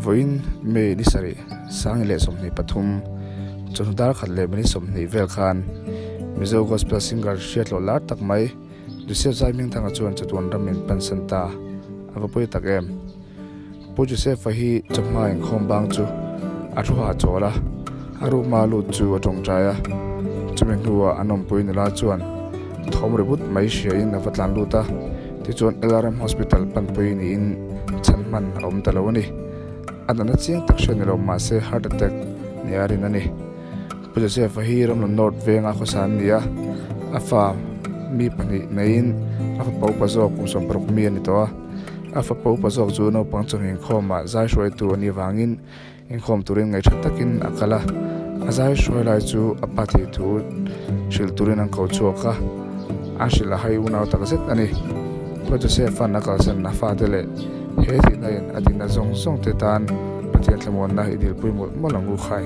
Vawiin May ni sarih, Sangi leh 23, chawhnu dar khat leh minute 20 vel khan Mizo Gospel singer hriatloh lar tak mai Joseph Zaihmingthanga chuan chatuan ram min pansan ta a va pawi tak em. Pu Joseph-a hi chawhma inkhawm bang chu a thu hahchawl a, a room-a lut chu a tawngtai a. Chumi hnuah an awmpui nula chuan thawm ri but mai hriain a va tlan lut a, tichuan LRM Hospital panpui niin chhan hman a awm ta lo a ni. A natna chiang tak hriat ni lo mahse heart attack nia rin a ni. Pu Joseph-a hi Ramlun North venga khawsa an ni a, a fa mi pahnih neiin a fapa upa zawk kum 60 mi a ni tawh a. A fapa upa zawk chu naupang chawhnu inkhawmah zai hruaitu a nih vangin inkhawm turin ngaihṭha takin a kal a, a zai hruai lai chu a pa thih thu hrilh turin an ko chhuak a, a hrilh a hai unau tak zet a ni. Pu Joseph-a'n a kalsan a fate leh he thihna in a dinna zawng zawng te tan Pathian thlamuanna i dilpui mawlh mawlh ang u khai.